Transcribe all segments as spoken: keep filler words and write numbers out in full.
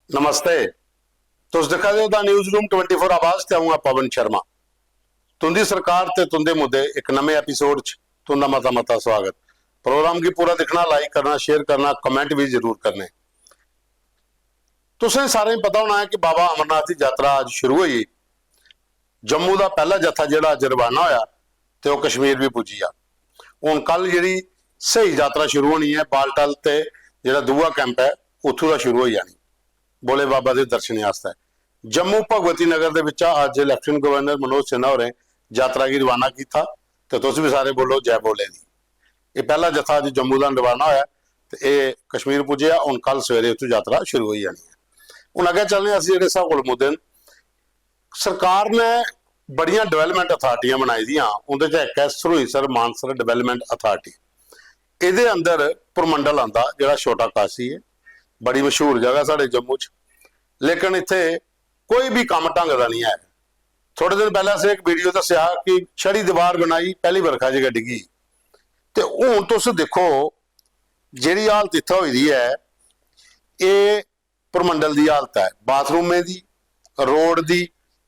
नमस्ते। तुस दिक्खा दे ओ the news room twenty four आवाज ते अ'ऊं आं पवन शर्मा। तुं'दी सरकार ते तुं'दे मुद्दे इक नमें एपिसोड च तुं'दा मता मता स्वागत। प्रोग्राम गी पूरा दिक्खना, लाइक करना, शेयर करना, कमेंट बी जरूर करने। तुसें सारें गी पता होना ऐ कि बाबा अमरनाथ दी यात्रा अज्ज शुरू होई। जम्मू दा पैह्ला जत्था जेह्ड़ा अज्ज रवाना होआ ते ओह् कश्मीर बी पुज्जी गेआ। हून कल जेह्ड़ी स्हेई यात्रा शुरू होनी ऐ, बालटाल ते जेह्ड़ा दूआ कैंप ऐ, उत्थूं दा शुरू होई जानी। भोले बाबा दे दर्शनें आस्तै जम्मू भगवती नगर दे बिच्चा अज्ज लेफ्टिनेंट गवर्नर मनोज सिन्हा होरें यात्रा गी रवाना कीता। ते तुस बी सारे बोलो, "जय भोले दी।" एह् पैह्ला जत्था अज्ज जम्मू दा रवाना होआ ते एह् कश्मीर पुज्जेआ। हून कल सवेरे उत्थूं यात्रा शुरू होई जानी ऐ। हून अग्गें चलने अस जेह्ड़े साढ़े कोल मुद्दे न। सरकार ने बड़ियां डेवलपमेंट अथार्टियां बनाई दियां, उं'दे च इक ऐ सरूईंसर मानसर डेवलपमेंट अथार्टी। एह्दे अंदर पुरमंडल आंदा, जेह्ड़ा छोटा काशी ऐ, बड़ी मशहूर जगह साढ़े जम्मू च, लेकिन इत्थै कोई बी कम्म ढंग दा निं ऐ। थोड़े दिन पैह्लें असें इक वीडियो दस्सेआ कि छड़ी दीवार बनाई, पैह्ली बरखा च गै डिग्गी। ते हून तुस दिक्खो, जेह्ड़ी हालत इत्थै होई दी ऐ, एह् पुरमंडल दी हालत ऐ, बाथरूमें दी, रोड दी।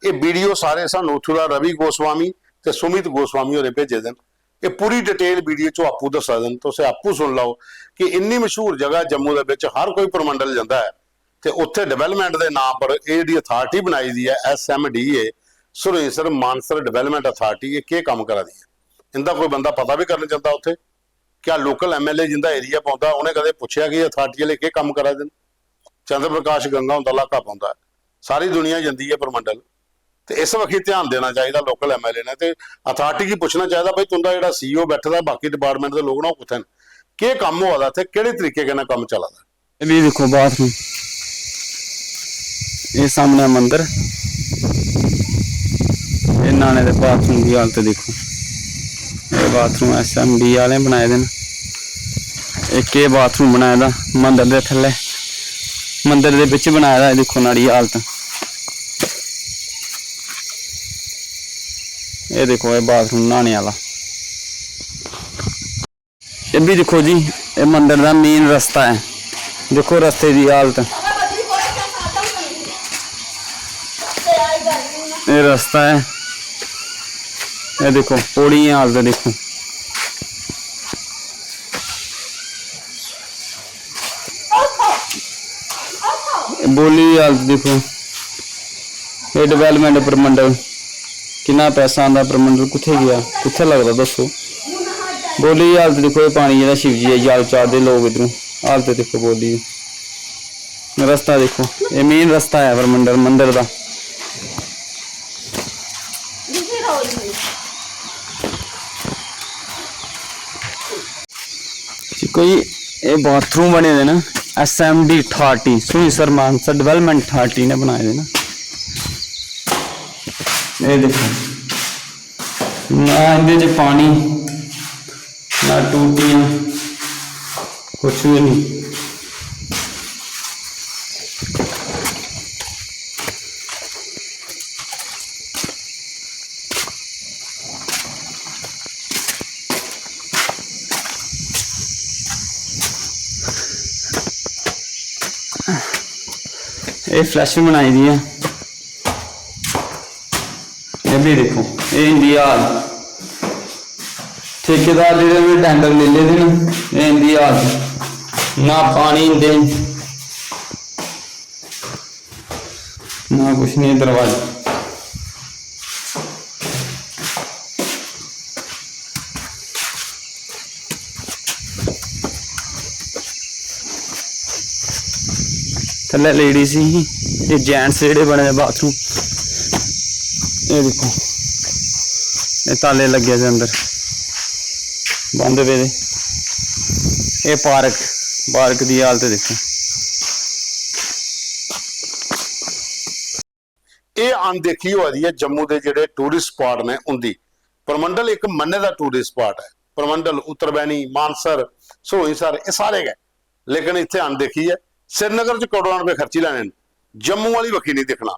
एह् वीडियो सारे सानू उत्थूं दा रवि गोस्वामी ते सुमित गोस्वामी होरें भेजे दे न। एह् पूरी डिटेल वीडियो च ओह् आपूं दस्सा दे न, तुस आपूं सुन लैओ कि इन्नी मशहूर जगह जम्मू दे बिच हर कोई पुरमंडल जंदा ऐ ते उत्थे डेवलपमेंट दे नाम पर एह् जेह्ड़ी अथार्टी बनाई दी ऐ, S M D A, Surinsar Mansar development authority, एह् केह् कम्म करा दी ऐ? इंदा कोई बंदा पता बी करन जंदा उत्थे? क्या लोकल एम एल ए जिंदा एरिया पौंदा, उ'नें कदें पुच्छेआ कि अथार्टी आह्ले केह् कम्म करा दे न? चंद्र प्रकाश गंगा हुंदा इलाका पौंदा ऐ, सारी दुनिया जंदी ऐ परमंडल, ते इस बक्खी ध्यान देना चाहिदा लोकल एम एल ए ने। ते अथार्टी गी पुच्छना चाहिदा, भाई, तुं'दा जेह्ड़ा सी ई ओ बैठे दा, बाकी डिपार्टमेंट दे लोक न, ओह् कुत्थै न, केह् कम्म होआ दा इत्थै, केह्ड़े तरीके कन्नै कम्म चला दा? एह् भी दिक्खो बाथरूम, एह् सामनै मंदर, एह् न्हाने दे बाथरूम दी हालत दिक्खो। एह् बाथरूम एस एम डी आह्लें बनाए दे न। इक एह् बाथरूम बनाए दा मंदर दे थल्लै, मंदर दे बिच बनाए दा। एह् दिक्खो न्हाड़ी हालत, एह् दिक्खो एह् बाथरूम न्हाने आह्ला। एह् बी दिक्खो जी, एह् मंदर दा मेन रस्ता ऐ। दिक्खो रस्ते दी हालत, एह् रस्ता ऐ, एह् दिक्खो पौड़ियें दी हालत दिक्खो। बौली दी हालत दिक्खो, एह् डेवलपमेंट परमंडल, किन्ना पैसा आंदा परमंडल, कुत्थै गेआ, कुत्थै लगदा, दस्सो। बौली दी हालत दिक्खो, एह् पानी जेह्ड़ा शिवजी दा जल चाढ़दे लोक इद्धरों, हालत दिक्खो बौली दी। रस्ता दिक्खो, एह् मेन रस्ता ऐ परमंडल मंदर दा। दिक्खो जी, एह् बाथरूम बने दे न, S M D authority, Surinsar Mansar development authority ने बनाए दे न। एह् दिक्खो, ना इं'दे च पानी, ना टूटियां, कुछ बी निं। एह् फ्लश बनाई दी ऐ। एह् भी दिक्खो, एह् इं'दी हालत। ठेकेदार जेह्ड़े उ'नें टेंडर लेई लेदे न, एह् इं'दी हालत। ना पानी इं'दे, ना कुछ नहीं, दरवाजे। थल्लै लेडीज ही, एह् जेंट्स जेह्ड़े बने दे बाथरूम, एह् दिक्खो, एह् ताले लग्गे दे अंदर, बंद पेदे। एह् पार्क, पार्क दी हालत दिक्खो। एह् अनदेखी होआ दी ऐ जम्मू दे जेह्ड़े टूरिस्ट स्पाट ने उं'दी। परमंडल इक मन्ने दा टूरिस्ट स्पाट ऐ, परमंडल, उत्तरबैनी, मानसर, सरूईंसर, एह् सारे गै। लेकिन इत्थै अनदेखी ऐ। श्रीनगर च करोड़ां रपेऽ खर्ची लैने न, जम्मू आह्ली बक्खी निं दिक्खना।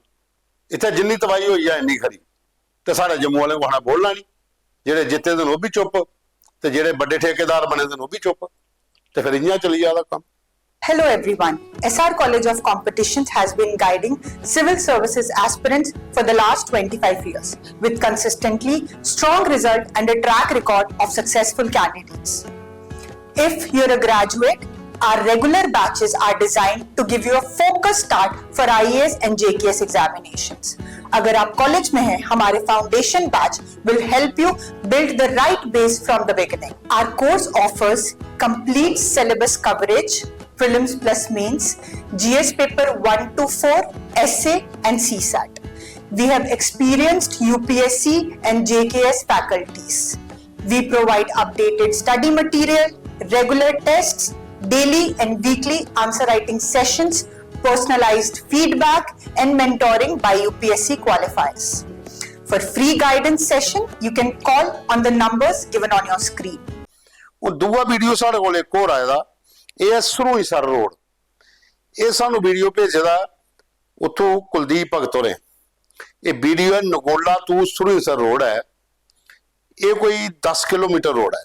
इत्थै जिन्नी तबाही होई ऐ इन्नी खरी। ते साढ़े जम्मू आह्लें कुसै ने बोलना निं। जेह्ड़े जित्ते दे न ओह् बी चुप्प, ते जेह्ड़े बड्डे ठेकेदार बने दे न ओह् बी चुप्प। ते फिर इ'यां चली जा दा कम्म। Hello everyone. S R College of Competitions has been guiding civil services aspirants for the last twenty-five years with consistently strong result and a track record of successful candidates. If you're a graduate, our regular batches are designed to give you a focused start for I A S and J K S examinations. अगर आप college में हैं, हमारे foundation batch will help you build the right base from the beginning. Our course offers complete syllabus coverage, prelims plus mains, G S paper one to four, essay and C sat. We have experienced U P S C and J K S faculties. We provide updated study material, regular tests, daily and weekly answer writing sessions, personalized feedback and mentoring by U P S C qualifiers. For free guidance session, you can call on the numbers given on your screen. ਉਹ ਦੂਆ video ਸਾਡੇ ਕੋਲ ਇੱਕ ਹੋਰ ਆਇਆ ਦਾ। ਇਹ ਹੈ ਸ੍ਰੀਸਰ road. ਇਹ ਸਾਨੂੰ ਵੀਡੀਓ ਭੇਜੇ ਦਾ ਉੱਥੋਂ ਕੁਲਦੀਪ ਭਗਤ ਹੋਰੇ। ਇਹ ਵੀਡੀਓ ਹੈ ਨਗੋਲਾ ਤੋਂ ਸ੍ਰੀਸਰ ਰੋਡ ਹੈ। ਇਹ ਕੋਈ ਦਸ ਕਿਲੋਮੀਟਰ ਰੋਡ ਹੈ।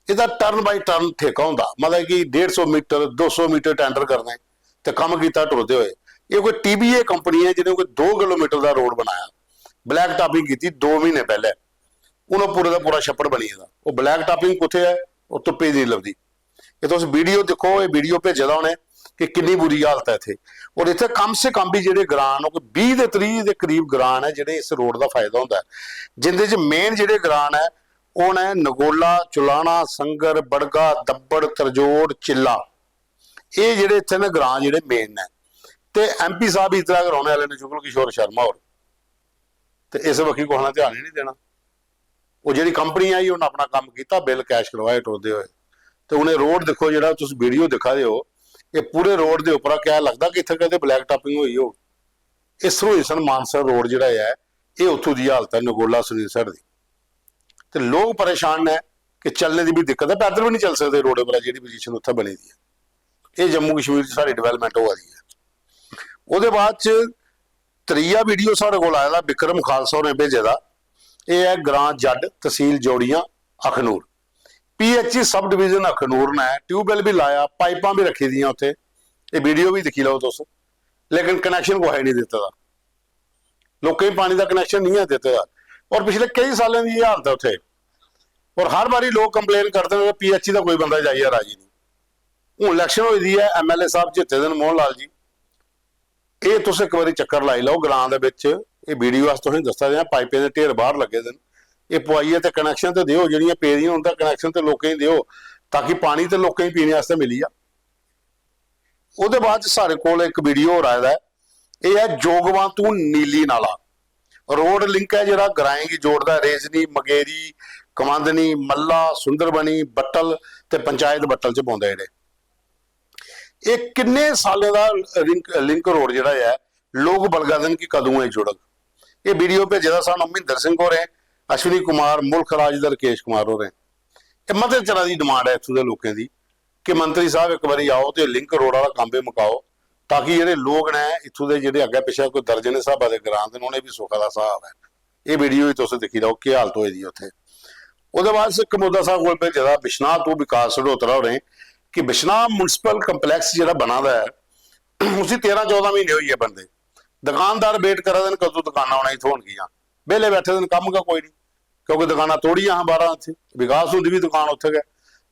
ਇਹਦਾ ਟਰਨ ਬਾਈ ਟਰਨ ਠੇਕਾ ਹੁੰਦਾ, ਮਤਲਬ ਕਿ ਡੇਢ ਸੌ ਮੀਟਰ, ਦੋ ਸੌ ਮੀਟਰ ਟੈਂਡਰ ਕਰਨੇ ਤੇ ਕੰਮ ਕੀਤਾ ਟੁਰਦੇ ਹੋਏ। ਇਹ ਕੋਈ ਟੀ ਬੀ ਏ ਕੰਪਨੀ ਹੈ ਜਿਹਨੇ ਕੋਈ ਦੋ ਕਿਲੋਮੀਟਰ ਦਾ ਰੋਡ ਬਣਾਇਆ, ਬਲੈਕ ਟਾਪਿੰਗ ਕੀਤੀ ਦੋ ਮਹੀਨੇ ਪਹਿਲੇ। ਹੁਣ ਉਹ ਪੂਰੇ ਦਾ ਪੂਰਾ ਛੱਪੜ ਬਣੀ ਇਹਦਾ। ਉਹ ਬਲੈਕ ਟਾਪਿੰਗ ਕਿੱਥੇ ਹੈ? ਉਹ ਧੁੱਪੇ ਨਹੀਂ ਲੱਭਦੀ। ਇਹ ਤੁਸੀਂ ਵੀਡੀਓ ਦੇਖੋ, ਇਹ ਵੀਡੀਓ ਭੇਜਿਆ ਦਾ ਉਹਨੇ ਕਿ ਕਿੰਨੀ ਬੁਰੀ ਹਾਲਤ ਹੈ ਇੱਥੇ। ਔਰ ਇੱਥੇ ਕਮ ਸੇ ਕਮ ਵੀ ਜਿਹੜੇ ਗ੍ਰਾਨ, ਉਹ ਕੋਈ ਵੀਹ ਦੇ ਤੀਹ ਦੇ ਕਰੀਬ ਗ੍ਰਾਨ ਹੈ ਜਿਹੜੇ ਇਸ ਰੋਡ ਦਾ ਫਾਇਦਾ ਹੁੰਦਾ ਹੈ, ਜਿੰਦੇ ਚ ਮੇਨ ਜਿਹੜੇ ਗ੍ਰਾਨ ਹੈ ਉਹ ਨੇ ਨਗੋਲਾ, ਚੁਲਾਣਾ, ਸੰਗਰ, ਬੜਗਾ, ਦੱਬੜ, ਤਰਜੋੜ, ਚਿੱਲਾ। ਇਹ ਜਿਹੜੇ ਇੱਥੇ ਨੇ ਗ੍ਰਾਨ ਜਿਹੜੇ ਮੇਨ ਨੇ। ਤੇ ਐਮ ਪੀ ਸਾਹਿਬ ਇਤਰਾ ਕਰਾਉਣੇ ਵਾਲੇ ਨੇ ਸ਼ੁਕਲ ਕਿਸ਼ੋਰ ਸ਼ਰਮਾ ਹੋਰ। ਤੇ ਇਸ ਵਕੀ ਕੋਹਣਾ ਧਿਆਨ ਹੀ ਨਹੀਂ ਦੇਣਾ। ਉਹ ਜਿਹੜੀ ਕੰਪਨੀ ਆਈ, ਉਹਨੇ ਆਪਣਾ ਕੰਮ ਕੀਤਾ, ਬਿੱਲ ਕੈਸ਼ ਕਰਵਾਏ ਟੁਰਦੇ ਹੋਏ। ਤੇ ਉਹਨੇ ਰੋਡ ਦੇਖੋ, ਜਿਹੜਾ ਤੁਸੀਂ ਵੀਡੀਓ ਦਿਖਾ ਰਹੇ ਹੋ, ਇਹ ਪੂਰੇ ਰੋਡ ਦੇ ਉੱਪਰ ਆ, ਕਿਆ ਲੱਗਦਾ ਕਿ ਇੱਥੇ ਕਦੇ ਬਲੈਕ ਟਾਪਿੰਗ ਹੋਈ ਹੋ? ਇਹ ਸ੍ਰੀਸਰ ਮਾਨਸਰ ਰੋਡ ਜਿਹੜਾ ਹੈ, ਇਹ ਉੱਥੋਂ ਦੀ ਹਾਲਤ ਹੈ ਨਗੋਲਾ ਸ੍ਰੀਸਰ ਦੀ। ਤੇ ਲੋਕ ਪਰੇਸ਼ਾਨ ਨੇ ਕਿ ਚੱਲਣੇ ਦੀ ਵੀ ਦਿੱਕਤ ਹੈ, ਪੈਦਲ ਵੀ ਨਹੀਂ ਚੱਲ ਸਕਦੇ ਰੋਡ ਉੱਪਰ, ਜਿਹੜੀ ਪੋਜੀਸ਼ਨ ਉੱਥੇ ਬਣੀ ਦੀ ਹੈ। ਇਹ ਜੰਮੂ ਕਸ਼ਮੀਰ 'ਚ ਸਾਰੀ ਡਿਵੈਲਪਮੈਂਟ ਹੋ ਰਹੀ ਹੈ। ਉਹਦੇ ਬਾਅਦ 'ਚ ਤੀਆ ਵੀਡੀਓ ਸਾਡੇ ਕੋਲ ਆਇਆ ਦਾ, ਵਿਕਰਮ ਖਾਲਸਾ ਨੇ ਭੇਜੇ ਦਾ। ਇਹ ਹੈ ਗ੍ਰਾਮ ਜੱਟ, ਤਹਿਸੀਲ ਜੋੜੀਆਂ, ਅਖਨੂਰ। ਪੀ ਐਚ ਈ ਸਬ ਡਿਵੀਜ਼ਨ ਅਖਨੂਰ ਨੇ ਟਿਊਬਵੈੱਲ ਵੀ ਲਾਇਆ, ਪਾਈਪਾਂ ਵੀ ਰੱਖੀ ਦੀਆਂ ਉੱਥੇ। ਇਹ ਵੀਡੀਓ ਵੀ ਦਿਖੀ ਲਓ ਤੁਸੀਂ, ਲੇਕਿਨ ਕਨੈਕਸ਼ਨ ਕੋਈ ਨਹੀਂ ਦਿੱਤਾ ਦਾ। ਲੋਕਾਂ ਨੂੰ ਪਾਣੀ ਦਾ ਕਨੈਕਸ਼ਨ ਨਹੀਂ ਹੈ ਦਿੱਤਾ ਦਾ। ਔਰ ਪਿਛਲੇ ਕਈ ਸਾਲਾਂ ਦੀ ਇਹ ਹਾਲਤ ਹੈ ਉੱਥੇ। ਔਰ ਹਰ ਵਾਰੀ ਲੋਕ ਕੰਪਲੇਨ ਕਰਦੇ ਨੇ, ਪੀ ਐਚ ਈ ਦਾ ਕੋਈ ਬੰਦਾ ਜਾਈਏ ਰਾਜੀ ਨਹੀਂ। ਹੁਣ ਇਲੈਕਸ਼ਨ ਹੋਈ ਦੀ ਹੈ, ਐਮ ਐਲ ਏ ਸਾਹਿਬ ਜਿੱਤੇ ਦੇ ਨੇ, ਮੋਹਨ ਲਾਲ ਜੀ। ਇਹ ਤੁਸੀਂ ਇੱਕ ਵਾਰੀ ਚੱਕਰ ਲਾਈ ਲਓ ਗ੍ਰਾਮ ਦੇ ਵਿੱਚ। ਇਹ ਵੀਡੀਓ ਵਾਸਤੇ ਤੁਸੀਂ ਦੱਸਦਾ ਰਿਹਾ, ਪਾਈਪਾਂ ਦੇ ਢੇਰ ਬਾਹਰ ਲੱਗੇ ਦੇ ਨੇ। ਇਹ ਪਵਾਈਏ ਤੇ ਕਨੈਕਸ਼ਨ ਤੇ ਦਿਓ, ਜਿਹੜੀਆਂ ਪੇਰੀਆਂ, ਉਹਨਾਂ ਦਾ ਕਨੈਕਸ਼ਨ ਤੇ ਲੋਕਾਂ ਹੀ ਦਿਓ, ਤਾਂ ਕਿ ਪਾਣੀ ਤੇ ਲੋਕਾਂ ਹੀ ਪੀਣੇ ਵਾਸਤੇ ਮਿਲੀ ਆ। ਉਹਦੇ ਬਾਅਦ 'ਚ ਸਾਡੇ ਕੋਲ ਇੱਕ ਵੀਡੀਓ ਹੋਰ ਆਇਆ ਹੈ। ਇਹ ਹੈ ਜੋਗਵਾਂ ਤੋਂ ਨੀਲੀ ਨਾਲਾ। ਰੋਡ ਲਿੰਕ ਹੈ ਜਿਹੜਾ ਗਰਾਏ ਗੀ ਜੋੜਦਾ, ਰੇਜਨੀ, ਮਗੇਰੀ, ਕਮੰਦਨੀ, ਮੱਲਾ, ਸੁੰਦਰਬਨੀ, ਬੱਟਲ ਤੇ ਪੰਚਾਇਤ ਬੱਟਲ 'ਚ ਪਾਉਂਦਾ ਜਿਹੜੇ। ਇਹ ਕਿੰਨੇ ਸਾਲਾਂ ਦਾ ਲਿੰਕ, ਲਿੰਕ ਰੋਡ ਜਿਹੜਾ ਹੈ, ਲੋਕ ਬਲਗਾ ਦੇਣ ਕਿ ਕਦੋਂ ਇਹ ਜੁੜਗ। ਇਹ ਵੀਡੀਓ ਭੇਜੇ ਦਾ ਸਾਨੂੰ ਮਹਿੰਦਰ ਸਿੰਘ ਹੋਰੇ, ਅਸ਼ਵਨੀ ਕੁਮਾਰ, ਮੁਲਖ ਰਾਜ ਦਾ ਰਕੇਸ਼ ਕੁਮਾਰ ਹੋਰੇ। ਇਹ ਮਤੇ ਤਰ੍ਹਾਂ ਦੀ ਡਿਮਾਂਡ ਹੈ ਇੱਥੋਂ ਦੇ ਲੋਕਾਂ ਦੀ ਕਿ ਮੰਤਰੀ ਸਾਹਿਬ ਇੱਕ ਵਾਰੀ ਆਓ ਤੇ ਲਿੰਕ ਰੋਡ ਵਾਲਾ ਕੰਮ ਵੀ ਮੁਕਾਓ, ਤਾਂ ਕਿ ਜਿਹੜੇ ਲੋਕ ਨੇ ਇੱਥੋਂ ਦੇ, ਜਿਹੜੇ ਅੱਗੇ ਪਿੱਛੇ ਕੋਈ ਦਰਜਨ ਹਿਸਾਬਾਂ ਦੇ ਗ੍ਰਾਂਟ ਨੇ, ਉਹਨੇ ਵੀ ਸੁੱਖ ਦਾ ਸਾਹ ਆਵੇ। ਇਹ ਵੀਡੀਓ ਵੀ ਤੁਸੀਂ ਦੇਖੀ ਜਾਓ ਕੀ ਹਾਲਤ ਹੋਈ ਦੀ ਉੱਥੇ। ਉਹਦੇ ਬਾਅਦ ਇੱਕ ਮੁੱਦਾ ਸਾਡੇ ਕੋਲ ਭੇਜਿਆ ਦਾ ਬਿਸ਼ਨਾਹ ਤੋਂ ਵਿਕਾਸ ਸਡੋਤਰਾ ਹੋਰੇ ਕਿ ਬਿਸ਼ਨਾਹ ਮਿਊਨਿਸਪਲ ਕੰਪਲੈਕਸ ਜਿਹੜਾ ਬਣਾ ਦਾ ਹੈ, ਉਸੇ ਤੇਰਾਂ ਚੌਦਾਂ ਮਹੀਨੇ ਹੋਈ ਹੈ ਬਣਦੇ। ਦੁਕਾਨਦਾਰ ਵੇਟ ਕਰਾ ਦੇਣ ਕਦੋਂ ਦੁਕਾਨਾਂ ਆਉਣਾ ਇੱਥੋਂ ਹੋਣਗੀਆਂ। ਵਿਹਲੇ ਬੈਠੇ ਦਿਨ ਕੰਮ ਕਾ ਕੋਈ ਨਹੀਂ, ਕਿਉਂਕਿ ਦੁਕਾਨਾਂ ਤੋੜੀਆਂ ਹਾਂ ਬਾਰਾਂ ਇੱਥੇ। ਵਿਕਾਸ ਹੁੰਦੀ ਵੀ ਦੁਕਾਨ ਉੱਥੇ ਗਏ।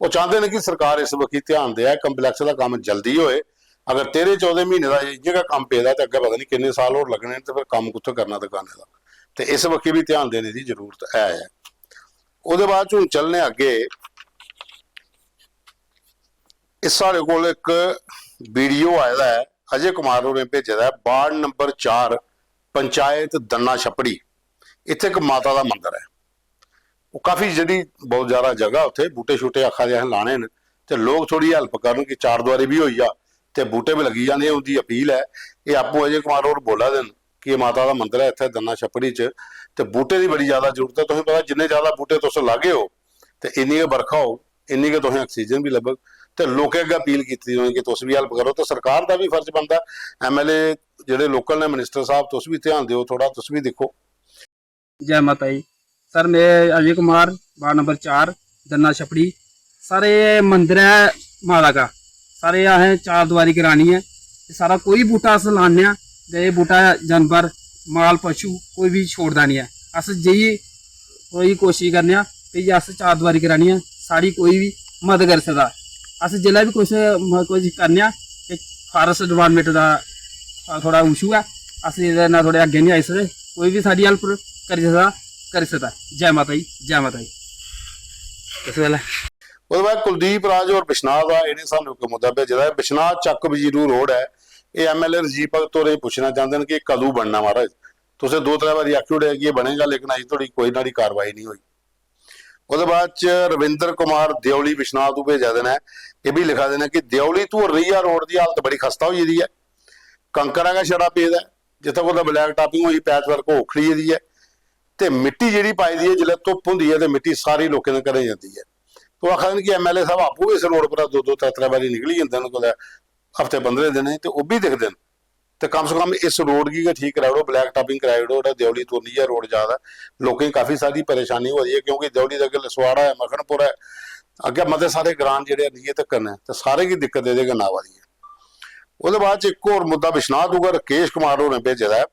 ਉਹ ਚਾਹੁੰਦੇ ਨੇ ਕਿ ਸਰਕਾਰ ਇਸ ਵਕਤ ਧਿਆਨ ਦੇ, ਕੰਪਲੈਕਸ ਦਾ ਕੰਮ ਜਲਦੀ ਹੋਏ। ਅਗਰ ਤੇਰੇ ਚੌਦੇ ਮਹੀਨੇ ਦਾ ਇਹ ਜਗ੍ਹਾ ਕੰਮ ਪੇਦਾ ਤੇ ਅੱਗੇ ਪਤਾ ਨਹੀਂ ਕਿੰਨੇ ਸਾਲ ਹੋਰ ਲੱਗਣੇ ਨੇ, ਤੇ ਫਿਰ ਕੰਮ ਕਿੱਥੋਂ ਕਰਨਾ ਦੁਕਾਨਾਂ ਦਾ। ਤੇ ਇਸ ਵਕਤ ਵੀ ਧਿਆਨ ਦੇਣੇ ਦੀ ਜ਼ਰੂਰਤ ਹੈ। ਉਹਦੇ ਬਾਅਦ 'ਚ ਹੁਣ ਚੱਲਨੇ ਅੱਗੇ। ਇਸ ਸਾਡੇ ਕੋਲ ਇੱਕ ਵੀਡੀਓ ਆਇਆ ਹੈ, ਅਜੇ ਕੁਮਾਰ ਹੋਰੇ ਭੇਜਿਆ ਹੈ, ਵਾਰਡ ਨੰਬਰ ਚਾਰ, ਪੰਚਾਇਤ ਦੰਨਾ ਛੱਪੜੀ। ਇੱਥੇ ਇੱਕ ਮਾਤਾ ਦਾ ਮੰਦਿਰ ਹੈ। ਉਹ ਕਾਫੀ, ਜਿਹੜੀ ਬਹੁਤ ਜ਼ਿਆਦਾ ਜਗ੍ਹਾ ਉੱਥੇ, ਬੂਟੇ ਛੂਟੇ ਆਖਾ ਦੇ ਲਾਣੇ ਨੇ, ਤੇ ਲੋਕ ਥੋੜੀ ਹੈਲਪ ਕਰਨ ਕਿ ਚਾਰ ਦੁਆਰੀ ਵੀ ਹੋਈ ਆ ਤੇ ਬੂਟੇ ਵੀ ਲੱਗੀ ਜਾਣੇ, ਉਹਦੀ ਅਪੀਲ ਹੈ। ਇਹ ਆਪੋ ਅਜੇ ਕੁਮਾਰ ਹੋਰ ਬੋਲਾ ਦੇਣ ਕਿ ਇਹ ਮਾਤਾ ਦਾ ਮੰਦਿਰ ਹੈ ਇੱਥੇ ਦੰਨਾ ਛੱਪੜੀ 'ਚ, ਤੇ ਬੂਟੇ ਦੀ ਬੜੀ ਜ਼ਿਆਦਾ ਜ਼ਰੂਰਤ ਹੈ। ਤੁਸੀਂ ਪਤਾ, ਜਿੰਨੇ ਜ਼ਿਆਦਾ ਬੂਟੇ ਤੁਸੀਂ ਲਾਗੇ ਹੋ ਤੇ ਇੰਨੀ ਕੁ ਵਰਖਾ ਹੋ, ਇੰਨੀ ਕੁ ਤੁਸੀਂ ਆਕਸੀਜਨ ਵੀ ਲੱਭੋ। ਤੇ ਲੋਕਾਂ ਅੱਗੇ ਅਪੀਲ ਕੀਤੀ ਹੋਈ ਕਿ ਤੁਸੀਂ ਵੀ ਹੈਲਪ ਕਰੋ, ਤੇ ਸਰਕਾਰ ਦਾ ਵੀ ਫਰਜ਼ ਬਣਦਾ, ਐਮ ਐਲ ਏ ਜਿਹੜੇ ਲੋਕਲ ਨੇ, ਮਿਨਿਸਟਰ ਸਾਹਿਬ, ਤੁਸੀਂ ਵੀ ਧਿਆਨ ਦਿਓ ਥੋੜਾ, ਤੁਸੀਂ ਵੀ ਦੇਖੋ। जय माता दी। सर, मैं अजय कुमार, वार्ड नंबर चार, दन्ना छपड़ी। सर, ये मंदिर है माता का। सारे असें चार दुआरी करानी ऐ। ते सारा कोई बूह्टा अस लान्ने आं ते एह् बूह्टा जानवर, माल पशु कोई बी छोड़दा निं ऐ। अस जेही कोई कोशिश करने आं कि जे अस चार दुआरी करानी ऐ, साढ़ी कोई बी मदद करी सकदा। अस जिसलै बी कुछ म-, कुछ करने आं ते फारेस्ट डिपार्टमेंट दा थोह्ड़ा इशू ऐ, अस एह्दे कन्नै थोह्ड़े अग्गें निं आई सकदे। कोई बी साढ़ी हेल्प करी सकदा, करी सकदा। जै माता दी, जै माता दी। इस बेल्लै ओह्दे बाद कुलदीप राज होर बिश्नाह दा इ'नें सानूं इक मुद्दा भेजे दा ऐ। बिश्नाह चक्क बजीरू रोड ऐ, एह् एमएलए राजीव भगत होरें गी पुच्छना चांह्दे न कि एह् कदूं बनना महाराज? तुसें दो त्रै बारी आखी ओड़ेआ कि एह् बनेगा, लेकिन अजें धोड़ी कोई न्हाड़ी कार्रवाई निं होई। ओह्दे बाद च रविंदर कुमार देओली बिश्नाह तू भेजा दे न, एह् बी लिखा दे न कि देओली तू रिया रोड दी हालत बड़ी खस्ता होई गेदी ऐ, कंकरा गै छड़ा पेदा ऐ, जित्थै कुतै ब्लैक टापिंग होई, पैच वर्क ओह् उखड़ी गेदी ऐ, ते मिट्टी जेह्ड़ी पाई दी ऐ, जिसलै धुप्प होंदी ऐ ते मिट्टी सारी लोकें दे घरें जंदी ऐ। ते ओह् आखा दे न कि एमएलए साहब आपूं बी इस रोड पर दो दो त्रै त्रै बारी निकली जंदे न कुतै हफ्ते पंदरें दिनें, ते ओह् बी दिखदे न। ते कम से कम इस रोड गी गै ठीक कराई ओड़ो, ब्लैक टापिंग कराई ओड़ो, जेह्ड़ा देओली तुरनिया रोड जा दा। लोकें गी काफी सारी परेशानी होआ दी ऐ, क्योंकि देओली दे अग्गें लसवाड़ा ऐ, मखनपुर ऐ, अग्गें मते सारे ग्रां जेह्ड़े न, इ'यै तक्कर न, ते सारें गी दिक्कत एह्दे कन्नै आवा दी ऐ। ओह्दे बाद च इक होर मुद्दा बिश्नाह तू गै राकेश कुमार होरें भेजे दा ऐ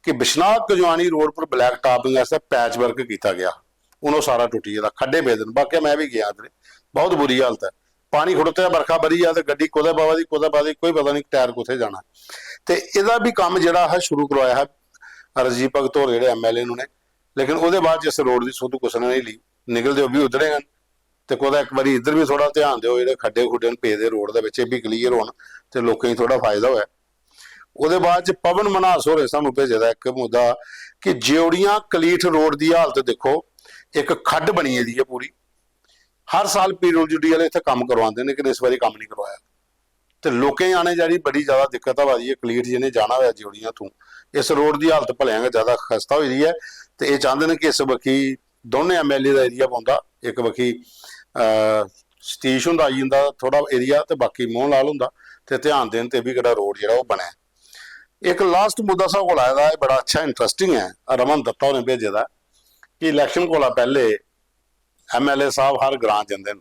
कि बिश्नाह कजवानी रोड पर ब्लैक टापिंग आस्तै पैच वर्क कीता गेआ, हून ओह् सारा टुट्टी गेदा, खड्डे पेदे न। बाकी में बी गेआ इद्धर, बहुत बुरी हालत ऐ। पानी खड़ोते दा, बरखा ब'री जा ते गड्डी कुतै बावा दी, कुतै बावा दी, कोई पता निं टायर कुत्थै जाना। ते एह्दा बी कम्म जेह्ड़ा हा शुरू करोआया हा राजीव भगत होर जेह्ड़े एमएलए न उ'नें, लेकिन ओह्दे बाद च इस रोड दी सुध कुसै ने नेईं लेई। निकलदे ओह् बी उद्धरे गै न। ते कुतै इक बारी इद्धर बी थोह्ड़ा ध्यान देओ, जेह्ड़े खड्डे खुड्डे न पेदे रोड दे बिच, एह् बी क्लीयर होन ते लोकें गी थोह्ड़ा फायदा होऐ। ओह्दे बाद च पवन मन्हास होरें सानूं भेजे दा इक मुद्दा कि जेओड़ियां कलीठ रोड दी हालत दिक्खो, इक खड्ड बनी गेदी ऐ पूरी। हर साल पीडब्ल्यूडी आह्ले इत्थै कम्म करोआंदे न, लेकिन इस बारी कम्म निं करोआया। ते लोकें गी आने जाने दी बड़ी ज्यादा दिक्कत आवा दी ऐ। कलीठ जि'नें जाना होऐ जेओड़ियां तूं, इस रोड दी हालत भलेआं गै ज्यादा खस्ता होई दी ऐ। ते एह् चांह्दे न कि इस बक्खी दौनें एमएलए दा एरिया पौंदा, इक बक्खी, अ, सतीश हुंदा आई जंदा थोह्ड़ा एरिया ते बाकी मोहन लाल हुंदा, ते ध्यान देन ते एह् बी केह्ड़ा रोड जेह्ड़ा ओह् बनै। इक लास्ट मुद्दा साढ़े कोल आए दा, एह् बड़ा अच्छा इंटरेस्टिंग ऐ, रमन दत्ता होरें भेजे दा, कि इलैक्शन कोला पैह्ले एमएलए साहब हर ग्रां जंदे न,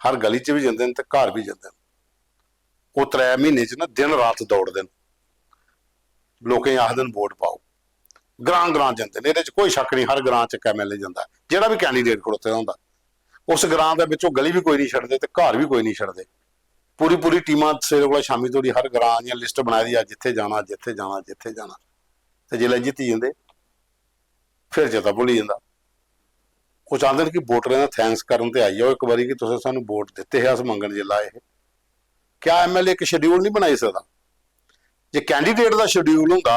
हर गली च बी जंदे न ते घर बी जंदे न। ओह् त्रै म्हीने च ना दिन रात दौड़दे न, लोकें गी आखदे न वोट पाओ, ग्रां ग्रां जंदे न। एह्दे च कोई शक्क निं, हर ग्रां च इक एमएलए जंदा ऐ, जेह्ड़ा बी कैंडीडेट खड़ोते दा होंदा। उस ग्रां दे बिच्च ओह् गली बी कोई निं छड्डदे ते घर बी कोई निं छड्डदे। पूरी पूरी टीमां सवेरे कोला शामीं धोड़ी हर ग्रां दियां लिस्ट बनाई दी, अज्ज इत्थै जाना, अज्ज इत्थै जाना, अज्ज इत्थै जाना। ते जिसलै जित्ती जंदे, फिर चेता भुल्ली जंदा। ओह् चांह्दे न कि वोटरें दा थैंक्स करन ते आई जाओ इक बारी कि तुसें सानूं वोट दित्ते हे, अस मंगन जिसलै आए हे। क्या एमएलए इक शेड्यूल निं बनाई सकदा? जे कैंडीडेट दा शेड्यूल होंदा,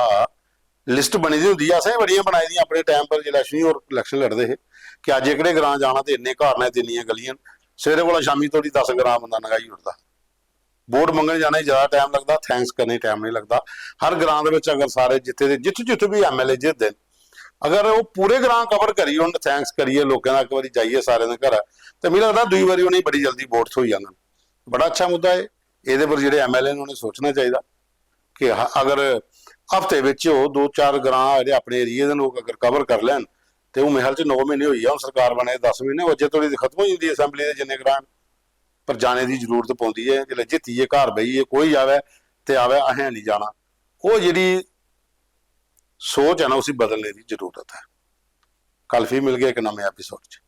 लिस्ट बनी दी होंदी, असें बी बड़ियां बनाई दियां अपने टाइम पर, जिसलै अश्विनी होर इलैक्शन लड़दे हे, कि अज्ज एह्कड़े ग्रां जाना ते इन्ने घर न ते इन्नियां गलियां न। सवेरे कोला शामीं धोड़ी दस ग्रां बंदा नगाई ओड़दा। वोट मंगने जाने गी ज्यादा टाइम लगदा, थैंक्स करने गी टाइम नहीं लगदा। हर ग्रां दे बिच अगर सारे जित्थे दे, जित्थु जित्थु भी एमएलए जितदे न, अगर ओह् पूरे ग्रां कवर करी ओड़न, थैंक्स करियै लोकें दा इक बारी जाइयै सारें दे घर, ते मिगी लगदा दूई बारी उ'नेंगी बड़ी जल्दी वोट थ्होई जाङन। बड़ा अच्छा मुद्दा ऐ, एह्दे पर जेह्ड़े एमएलए न उ'नें सोचना चाहिदा कि ह-, अगर हफ्ते बिच ओह् दो चार ग्रां जेह्ड़े अपने एरिया दे लोक अगर कवर करी लैन, ते हून मेरे ख्याल च नौ म्हीने होई गे, हून सरकार बने दे दस म्हीने, ओह् अज्जै धोड़ी ते खत्म होई जंदी असैंबली दे जिन्ने ग्रां न। पर जाने दी जरूरत पौंदी ऐ, जिसलै जित्तियै घर बेहियै कोई आवै ते आवै, असें निं जाना। ओह् जेह्ड़ी सोच ऐ ना, उसी बदलने दी जरूरत ऐ। कल फ्ही मिलगे इक नमें एपिसोड च।